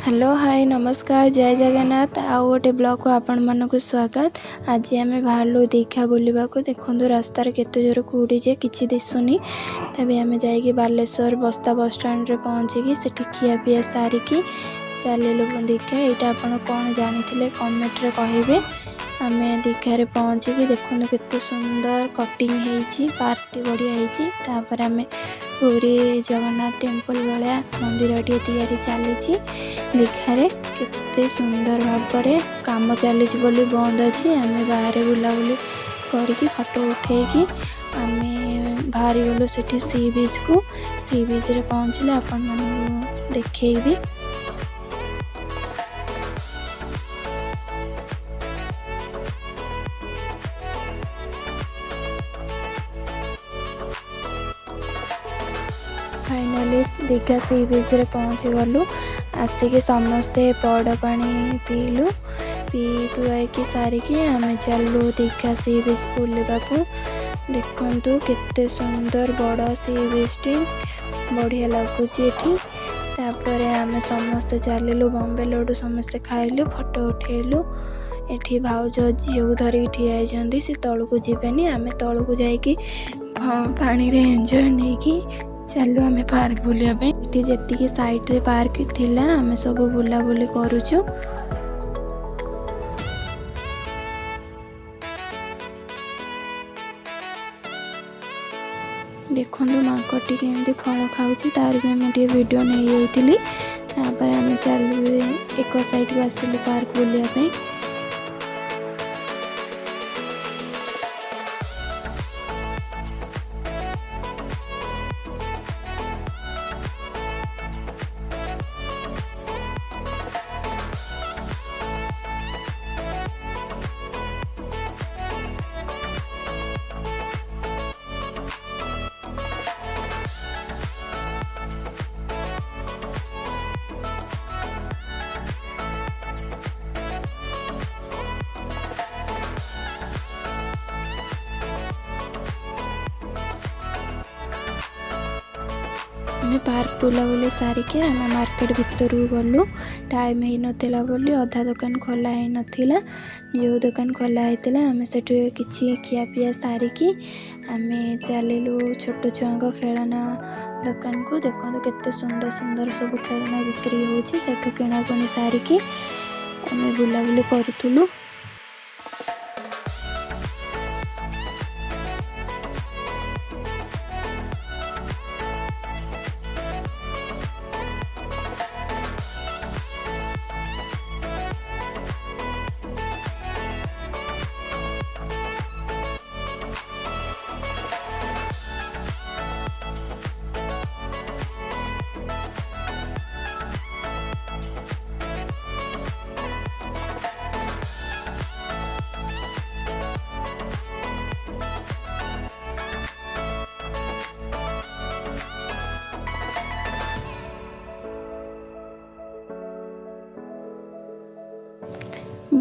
Hello, high, ନମସ୍କାର, ଜୟ ଜଗନ୍ନାଥ। ଆଉ ଗୋଟେ ବ୍ଲଗ୍କୁ ଆପଣମାନଙ୍କୁ ସ୍ୱାଗତ। ଆଜି ଆମେ ବାହାରିଲୁ ଦୀଘା ବୁଲିବାକୁ। ଦେଖନ୍ତୁ, ରାସ୍ତାରେ କେତେ ଜୋର କୁହୁଡ଼ି ଯେ କିଛି ଦିଶୁନି। ତବେ ଆମେ ଯାଇକି ବାଲେଶ୍ୱର ବସ୍ତା ବସଷ୍ଟାଣ୍ଡରେ ପହଞ୍ଚିକି ସେଠି ଖିଆପିଆ ସାରିକି ଚାଲିଲୁ ଦୀଘା। ଏଇଟା ଆପଣ କ'ଣ ଜାଣିଥିଲେ କମେଣ୍ଟରେ କହିବେ। ଆମେ ଦୀଘାରେ ପହଞ୍ଚିକି ଦେଖନ୍ତୁ, କେତେ ସୁନ୍ଦର କଟିଂ ହେଇଛି, ପାର୍କଟି ବଢ଼ିଆ ହେଇଛି। ତାପରେ ଆମେ ପୁରୀ ଜଗନ୍ନାଥ ଟେମ୍ପଲ୍ ଭଳିଆ ମନ୍ଦିରଟିଏ ତିଆରି ଚାଲିଛି ଦୀଘାରେ। କେତେ ସୁନ୍ଦର ଭାବରେ କାମ ଚାଲିଛି ବୋଲି ବନ୍ଦ ଅଛି। ଆମେ ବାହାରେ ବୁଲାବୁଲି କରିକି, ଫଟୋ ଉଠେଇକି ଆମେ ବାହାରିଗଲୁ ସେଠି ସି ବିଚ୍କୁ। ସି ବିଚ୍ରେ ପହଞ୍ଚିଲେ ଆପଣମାନଙ୍କୁ ଦେଖେଇବି। ଫାଇନାଲି ଦୀଘା ସି ବିଚ୍ରେ ପହଞ୍ଚିଗଲୁ। ଆସିକି ସମସ୍ତେ ପଇଡ଼ ପାଣି ପିଇଲୁ। ପିଇ ପୁଆଇକି ସାରିକି ଆମେ ଚାଲିଲୁ ଦୀଘା ସି ବିଚ୍ ବୁଲିବାକୁ। ଦେଖନ୍ତୁ, କେତେ ସୁନ୍ଦର ବଡ଼ ସି ବିଚ୍ଟି, ବଢ଼ିଆ ଲାଗୁଛି ଏଠି। ତାପରେ ଆମେ ସମସ୍ତେ ଚାଲିଲୁ, ବମ୍ବେ ଲଡ଼ୁ ସମସ୍ତେ ଖାଇଲୁ, ଫଟୋ ଉଠେଇଲୁ। ଏଠି ଭାଉଜ ଝିଅକୁ ଧରିକି ଠିଆ ହେଇଛନ୍ତି, ସେ ତଳକୁ ଯିବେନି। ଆମେ ତଳକୁ ଯାଇକି ପାଣିରେ ଏନ୍ଜୟ ନେଇକି ଚାଲୁ ଆମେ ପାର୍କ ବୁଲିବା ପାଇଁ। ଏଠି ଯେତିକି ସାଇଡ଼୍ରେ ପାର୍କ ଥିଲା, ଆମେ ସବୁ ବୁଲାବୁଲି କରୁଛୁ। ଦେଖନ୍ତୁ, ମାଙ୍କଡ଼ଟି କେମିତି ଫଳ ଖାଉଛି, ତାର ବି ମୁଁ ଟିକେ ଭିଡ଼ିଓ ନେଇଯାଇଥିଲି। ତାପରେ ଆମେ ଚାଲିଲୁ, ଏକ ସାଇଡ଼କୁ ଆସିଲୁ ପାର୍କ ବୁଲିବା ପାଇଁ। ଆମେ ପାର୍କ ବୁଲାବୁଲି ସାରିକି ଆମେ ମାର୍କେଟ ଭିତରକୁ ଗଲୁ। ଟାଇମ୍ ହେଇନଥିଲା ବୋଲି ଅଧା ଦୋକାନ ଖୋଲା ହେଇନଥିଲା। ଯେଉଁ ଦୋକାନ ଖୋଲା ହେଇଥିଲା, ଆମେ ସେଠୁ କିଛି ଖିଆପିଆ ସାରିକି ଆମେ ଚାଲିଲୁ ଛୋଟ ଛୁଆଙ୍କ ଖେଳନା ଦୋକାନକୁ। ଦେଖନ୍ତୁ, କେତେ ସୁନ୍ଦର ସୁନ୍ଦର ସବୁ ଖେଳନା ବିକ୍ରି ହେଉଛି। ସେଠୁ କିଣାକୁଣି ସାରିକି ଆମେ ବୁଲାବୁଲି କରୁଥିଲୁ।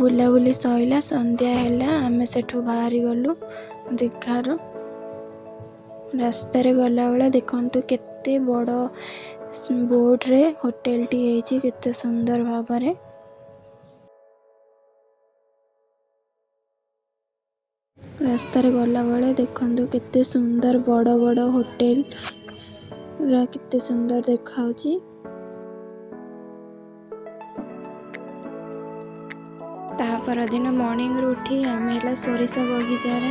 ବୁଲାବୁଲି ସଇଲା, ସନ୍ଧ୍ୟା ହେଲା, ଆମେ ସେଠୁ ବାହାରି ଗଲୁ ଦୀଘାରୁ। ରାସ୍ତାରେ ଗଲାବେଳେ ଦେଖନ୍ତୁ, କେତେ ବଡ଼ ବୋର୍ଡ଼ରେ ହୋଟେଲଟି ହେଇଛି, କେତେ ସୁନ୍ଦର ଭାବରେ। ରାସ୍ତାରେ ଗଲାବେଳେ ଦେଖନ୍ତୁ, କେତେ ସୁନ୍ଦର ବଡ଼ ବଡ଼ ହୋଟେଲ ପୁରା କେତେ ସୁନ୍ଦର ଦେଖାଯାଉଛି। ତା ପରଦିନ ମର୍ଣ୍ଣିଂରୁ ଉଠି ଆମେ ହେଲା ସୋରିଷ ବଗିଚାରେ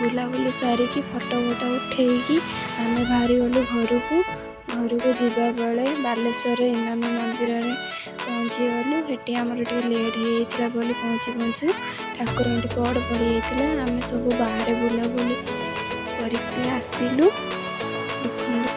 ବୁଲାବୁଲି ସାରିକି, ଫଟୋ ଫଟୋ ଉଠେଇକି ଆମେ ବାହାରିଗଲୁ ଘରକୁ। ଘରକୁ ଯିବା ବେଳେ ବାଲେଶ୍ୱରରେ ଇମାମି ମନ୍ଦିରରେ ପହଞ୍ଚିଗଲୁ। ସେଠି ଆମର ଟିକେ ଲେଟ୍ ହେଇଯାଇଥିଲା ବୋଲି ପହଞ୍ଚୁ ପହଞ୍ଚୁ ଠାକୁରଙ୍କଠି ପହଡ଼ ପଡ଼ିଯାଇଥିଲା। ଆମେ ସବୁ ବାହାରେ ବୁଲାବୁଲି କରିକି ଆସିଲୁ। ଦେଖନ୍ତୁ।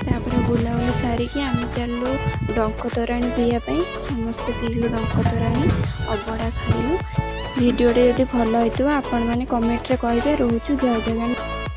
ତାପରେ ବୁଲାବୁଲି ସାରିକି ଆମେ ଚାଲିଲୁ ଡଙ୍କ ତୋରାଣୀ ପିଇବା ପାଇଁ। ସମସ୍ତେ ପିଇଲୁ ଡଙ୍କ ତୋରାଣୀ, ଅବଢ଼ା ଖାଇଲୁ। ଭିଡ଼ିଓଟି ଯଦି ଭଲ ହେଇଥିବ ଆପଣମାନେ କମେଣ୍ଟରେ କହିବେ। ରହୁଛୁ, ଜୟ ଜଗନ୍ନାଥ।